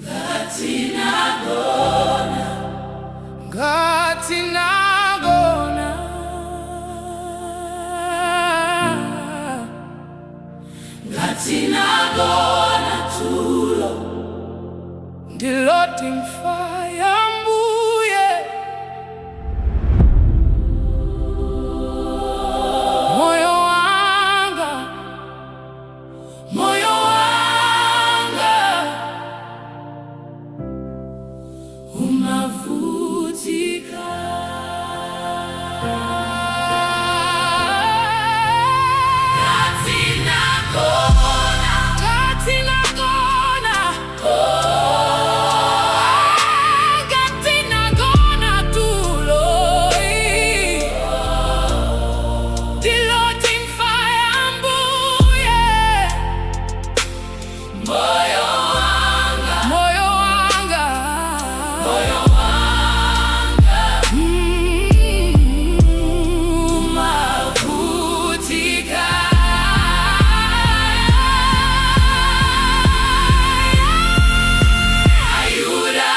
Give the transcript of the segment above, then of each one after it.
Ngati nagona, ngati nagona, ngati nagona tulo, ndiloti imfa ya Mbuye. Moyo wanga, moyo wanga umavutika. Ngati nagona, ngati nagona, ngati nagona tulo, ndiloti imfa ya Mbuye. Moyo wanga, moyo wanga, moyo wanga umavutika. Ayuda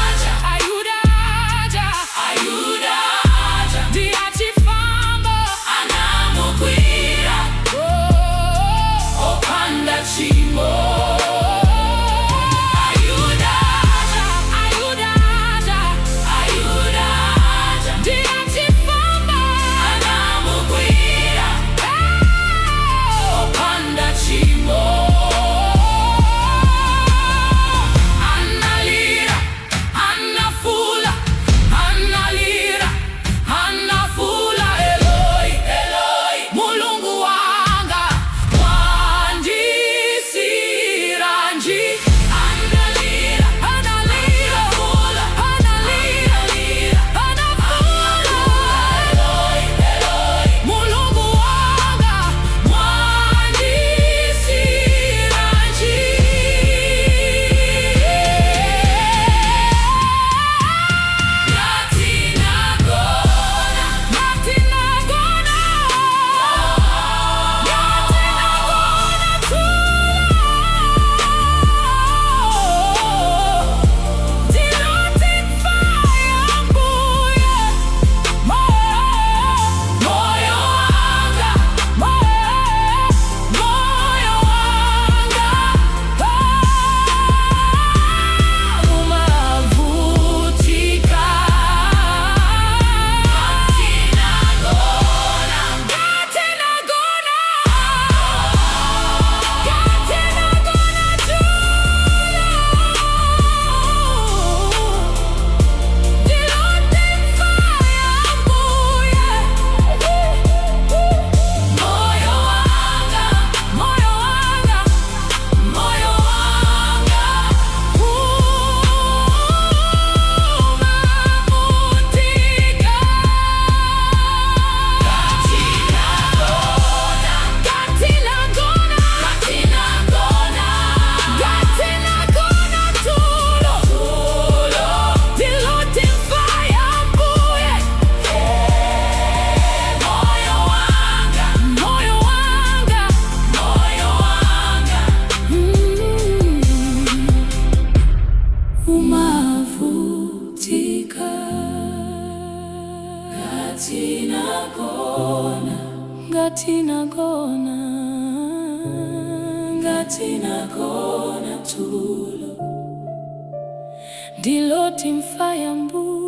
aja, Ayuda aja, Ayuda aja, ndi achifwamba anamugwira, opanda tchimo. Ayuda aja, Ayuda aja, Ayuda aja, ndi achifwamba anamugwira, opanda tchimo. Analira, anafuula, analira, anafuula, "Eloi, Eloi, Mulungu wanga, mwandisiyiranji?" Analira, analira, analira, anafuula, "Eloi, Eloi, Mulungu wanga, mwandisiyiranji?" Ngati nagona, ngati nagona, ngati nagona tulo, ndiloti imfa ya Mbuye. Moyo wanga, moyo wanga umavutika. Ngati nagona, ngati nagona, ngati nagona tulo, ndiloti imfa ya Mbuye. Moyo wanga, moyo wanga, moyo wanga umavutika. Ngati nagona, ngati nagona, ngati nagona, ngati nagona tulo, ndiloti imfa ya Mbuye. Moyo wanga, moyo wanga, moyo wanga umavutika. Ngati nagona, ngati nagona, ngati nagona tulo, ndiloti imfa ya Mbuye.